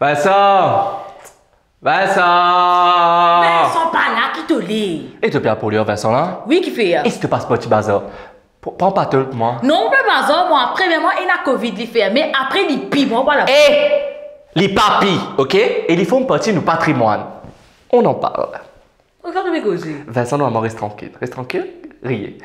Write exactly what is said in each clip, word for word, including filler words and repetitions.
Vincent! Vincent! Vincent pa la, ki to le? E to pe apel Vincent la? Wi, ki fer? E si to pas par ti bazar? Pr-, pran patol pou mwa. Non, pa bazar, mwa. Premierman, ena covid, li ferme. Apre, li pi bon, vwala. E li pa pi, ok? E li fer parti nou patrimwann. On en parle. Regarde mes gosiers. Vincent, normalman, res trankil. Res trankil, riye.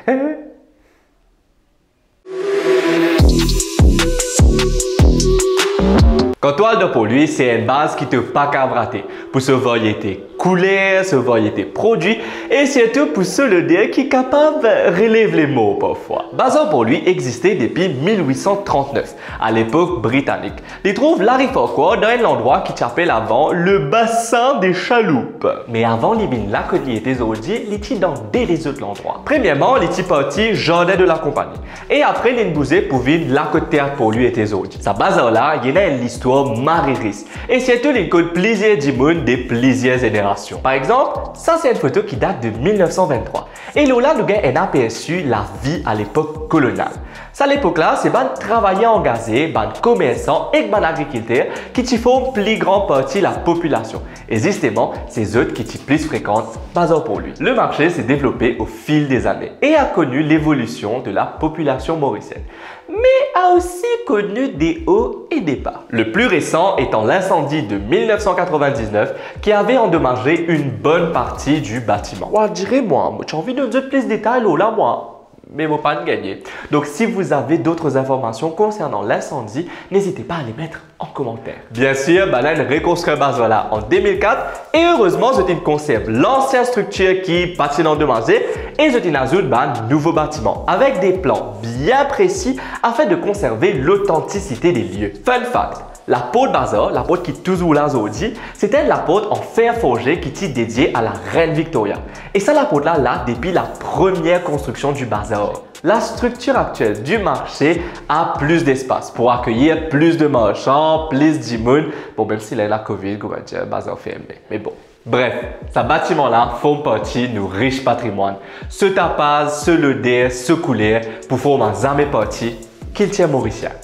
Kan to al dan Port-Louis, se enn bazar ki to pa kav rate. Pou so variete kouler, so variete prodwi, e sirtou pou so loder ki kapav relev lemor parfwa. Bazar Port-Louis existe depi mil wit san trant-nef, a lepok britanik. Li trouv lari Farquhar dan enn landrwa ki ti apel avan le Bassin des Chaloupes. Me avan li vinn lakot li ete zordi, li ti dan de lezot landrwa. Premierman, li ti parti Jardin de la Compagnie. E apre, linn bouze pou vinn lakot Teat Port-Louis ete zordi. Sa bazar la, li ena enn listwar mari ris. E sirtou, linn kot plizier dimoun de plizier zenerasion. Par exanp, sa se enn foto ki dat de mil nef san vinn-trwa. E lor la, nou gagn enn apersi lavi a lepok kolonial. Sa lepok la, se bann travayer angaze, bann komersan ek bann agrikilter ki ti form pli gran parti lapopilasion. E zisteman, se zot ki ti plis frekant Bazar Port-Louis. Le marché s'est développé au fil des années et a connu l'évolution de la population mauricienne, mais a aussi connu des hauts et des bas. Le plus récent étant l'incendie de mille neuf cent quatre-vingt-dix-neuf qui avait endommagé une bonne partie du bâtiment. Wa, dire mwa, mo ti anvi donn zot plis detay lor la, mwa. Me mo pa'nn gagne. Donc, si vous avez d'autres informations concernant l'incendie, n'hésitez pas à les mettre en commentaire. Bien sûr, bann la inn rekonstrir bazar la an de mil kat, e erezman, zot inn konserv lansien striktir ki pa ti andomaze, e zot inn azout bann nouvo batiman, avek de plan bien presi, afin de konserve lotantisite de lie. Fun fact, laport bazar, laport ki touzour la zordi, se ti enn laport an fer forze ki ti dedie a larenn Victoria. E sa laport la, la depi la première construction du bazar. La structure actuelle du marché a plus d'espace pour accueillir plus de marchands, plus dimoun. Bon, mem si la ena covid, koumadir, bazar ferme. Me bon. Bref, sa batiman la form parti nou rich patrimwann. So tapaz, so loder, so kouler, pou form a zame parti kiltir morisien.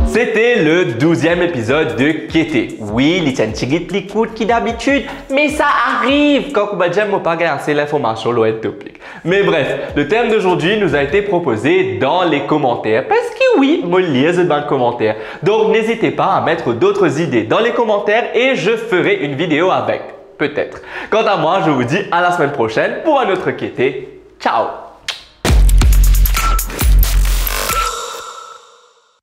Sete le douziem epizod de Kete. Wi, li ti enn tigit pli kourt ki dabitid, me sa ariv kan, koumadir, mo pa gagn ase linformasion lor enn topik. Mais bref, le thème d'aujourd'hui nous a été proposé dans les commentaires. Parce que oui, mo lir zot bann komanter. Donc n'hésitez pas à mettre d'autres idées dans les commentaires et je ferai une vidéo avec. Peut-être. Quant à moi, je vous dis à la semaine prochaine pour un autre Kete. Ciao!